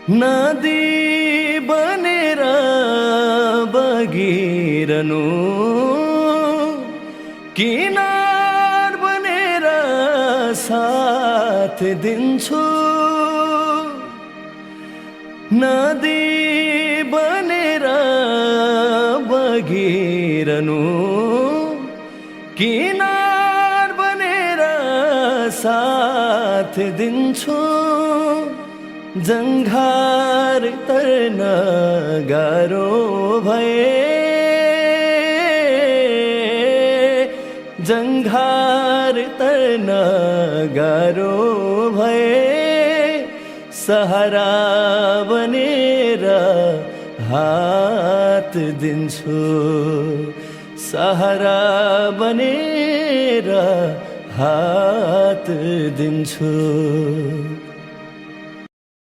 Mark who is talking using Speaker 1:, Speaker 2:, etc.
Speaker 1: नदी बनेर बगिरनु, किनार बनेर साथ दिन्छु। नदी बनेर बगिरनु, किनार बनेर साथ दिन्छु। जंघार तर्न गाह्रो भए, जंघार तर्न गाह्रो भए, सहारा बनेर हात दिन्छु। सहारा बनेर हात दिन्छु।